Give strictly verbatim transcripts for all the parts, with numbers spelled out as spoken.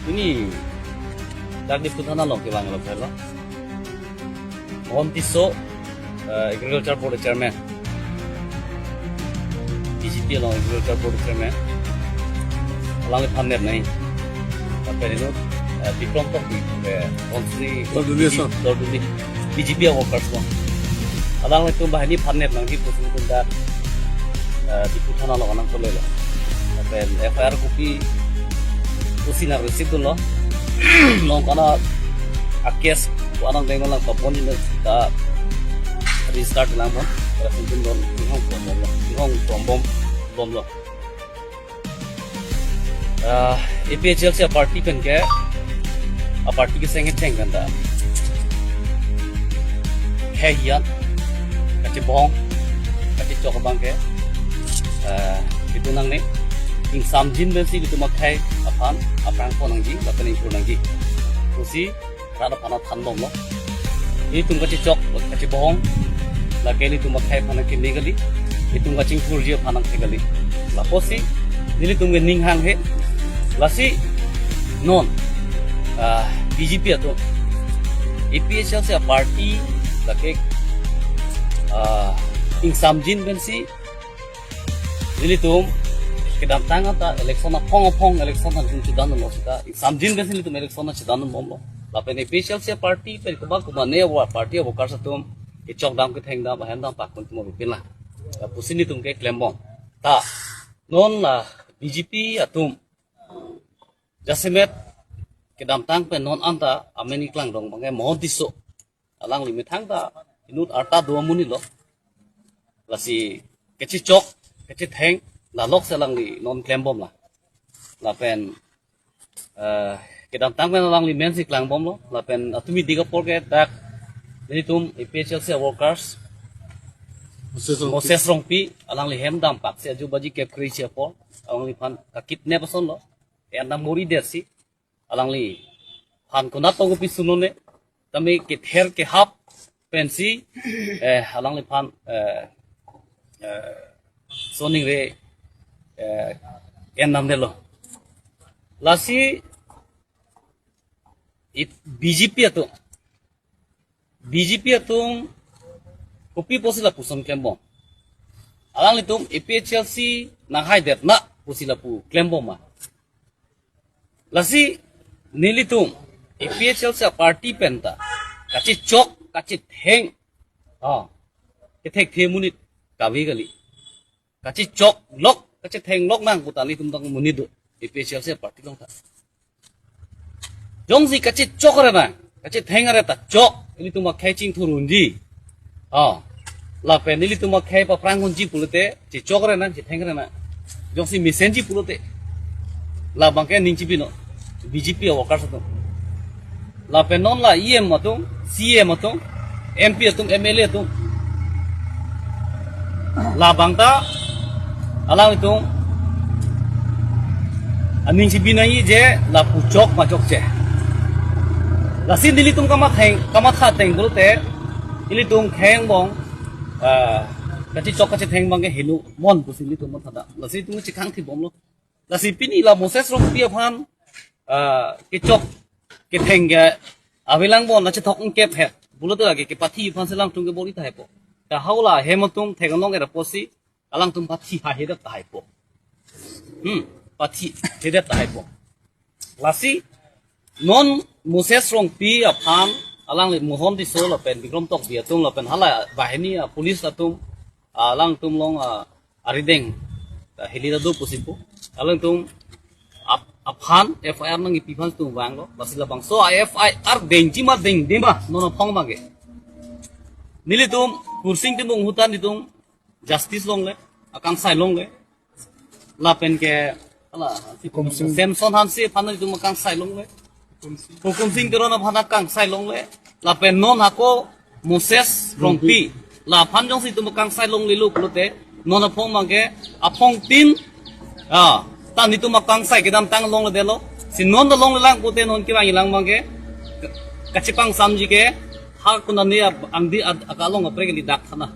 Pini dak Diphu thana along kevang lo phelo. Mohon Tisso, eh, Agriculture Board Chairman, B J P along Agriculture Board Chairman, alangliphan nep nangji. Lapen inut, eh, Bikrom Tokbi, eh, Konsri, Dorduli ason. Dorduli, B J P workers lo. Alanglitum banghini aphan nep nangji pusi itum dak, eh, Diphu thana along nangtole lo. Lapen F I R kopi pusi nang receive dunlo. Nong kana a case ko anang deng lang papon ini ta register lang pon. Pada sintum don inghong problem lo. Inghong problem bom lo. Ah, A P H L C a-party pen ke, a-party ke seng cheng kan ta. Khei hian, kachebong, kachechok abang ke, ah, itum nangne, ingsamjin pensi itum akhei aphan, aphrang pon nangji, lapen ingkur nangji. Pusi, rat aphan than bom lo. Itum kachechok, kachebong, lake itum akhei aphan ke megali, itum kachingthurji aphan ke gali. Lapusi, nelitum ke ning hanghe, lasi non, ah, B J P atum, A P H L C a-party, lake, ah, ingsamjin pensi, nelitum, kedamtang anta election aphong aphong election nangtum chedan lo seta, ingsamjin pensi nelitum election nangchedan bom lo. Lapen A P H L C a-party pen koma koma ne a-party a-workers atum, kechok dam ketheng dam, ahem dam pakun tum pin la. Lapusi nelitum ke klem bom. Ta, non la B J P atum, jasemet kedamtang pen non anta amen keklangdun abang ke Mohon Tisso. Alangli methang ta inut arta do amonit lo. Lasi kachechok, kachetheng, la lok si alangli non klem bom la. Lapen, eh, kedamtang pen alangli mensi klang bom lo. Lapen atumi dik apor ke dak nelitum A P H L C a-workers, Moses Rongpi. Moses Rongpi, alangli hem dam pak si ajo baji kep kre-isi apor, alangliphan ka-kidnap ason lo. Enda mori det si, alangliphan konat tong kopi sunone, tame kether kehap pensi, eh, alangliphan, eh, eh, soningre, eh, endam det lo. Lasi, it B J P atum, B J P atum, kopi pusi lapuson klem bom. Alanglitum A P H L C nanghai det na pusi lapu klem bom ma. Lasi nelitum A P H L C a-party pen ta, kachechok, kachetheng, ah, kethekthe amonit kave kali. Kachechok lok, kachetheng lok nang pu ta nelitum tang amonit do, A P H L C a-party along ta. Jongsi kachechok re nang, kachetheng re ta chok, nelitum akhei chingthur unji. Ah, lapen nelitum akhei paphrang unji pulote, chechok re nang, chetheng re nang. Jongsi mesenji pulote, labang ke ning chibino, B J P a-workers atum. Lapen non la E M atum, C E M atum, M P atum, M L A atum. Labang ta, alanglitum aning chibi nangji je lapu chok ma chokche. Lasi nelitum kamatha ateng, kamatha ateng pulote, ilitum kheng bong, ah, kachechok kachetheng abang ke helo mon pusi nelitum matha da. Lasi itum chekangthi bom lo. Lasi pini la Moses Rongpi aphan, ah, kechok ketheng ke avelang bom, la chethok ingkep het. Pulote lake kepathi aphan si alangtum ke bor-i tahai po. Kahau la hem atum thek anong era pusi, alangtum pathi hahedet tahai po. Hmm, pathi hedet tahai po. Lasi non Moses Rongpi aphan, alangli Mohon Tisso lapen Bikrom Tokbi atum lapen hala banghini a-police atum, alangtum along, ah, arideng, ah, heli ta do pusi pu. Alangtum ap-, aphan F I R nangkipi aphan itum vanglo. Lasi labangso a-F I R dengji ma dengde ma non aphong abang ke. Nelitum Kursing Timung ahut ta nelitum justice longle, akangsai longle. Lapen ke, ala, Hukum Sing. Samson Hanse aphan itum akangsai longle. Hukum Sing Teron aphan akangsai longle. Lapen non hako Moses Rongpi. Laphan jongsi itum akangsai longlelo pulote, non aphong abang ke, aphongtin, ah, ta nelitum akangsai kedamtang longledetlo. Si non ta longlelang pulote non kevang-i lang abang ke, ka-, kachepangsamji ke, ha konane ab-, angdi ad-, akalong apre kali dak thana.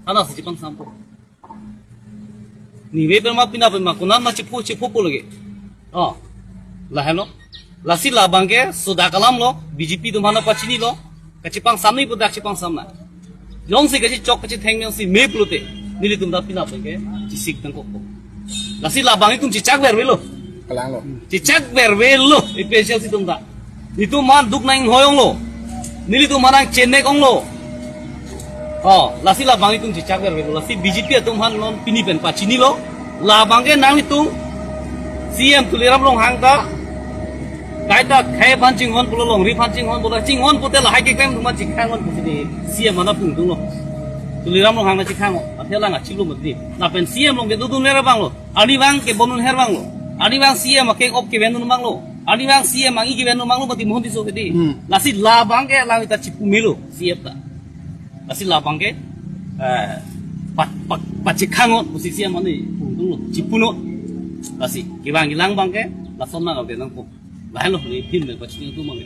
Thana si chepangsampo. Ningve pema pina pema konat ma chepho chepho po lagi. Oh. Lahenlo. Lasi labang ke suda kalam lo, B J P atum aphan pachinilo. Kachipangsam ni pudak chipangsam na. Jongsi kachichok kachitheng jongsi me pulote, nelitum ta pinap ke chisik tangkok. Lasi labang itum chichak vervelo. Kalang lo. Chichak vervelo, A P H L C atum ta. Itum man duk nang hoi onglo. Nelitum man nang chenek onglo. Oh, lasi labang itum chichak vervelo. Lasi B J P atum aphan non pini pen pachinilo. Labang ke nanglitum C M Tuliram Ronghang ta kaita khei aphan chinghon pulo, longri aphan chinghon pulo, chinghon pute lahai keklem atum aphan chikhang non pusi di C M aphan pungdunglo. Tuliram Ronghang ta chikhang, athe lang achilo mati. Lapen C M along kedodun ler abang lo. Arnivang kebondun her abang lo. Arnivang C M akeng op kevendun abang lo. Arnivang C M angki kevendun abang lo, mati Mohon Tisso ke di. Hmm. Lasi labang ke lang ita chipu melo C M ta. Lasi labang ke, eh, pa, pa, pachikhang non pusi C M aphan pungdunglo, chipu non. Lasi kevang kelang abang ke lason nang ave nangpo. Lahenlo, ne pin le pachini atum abang ke.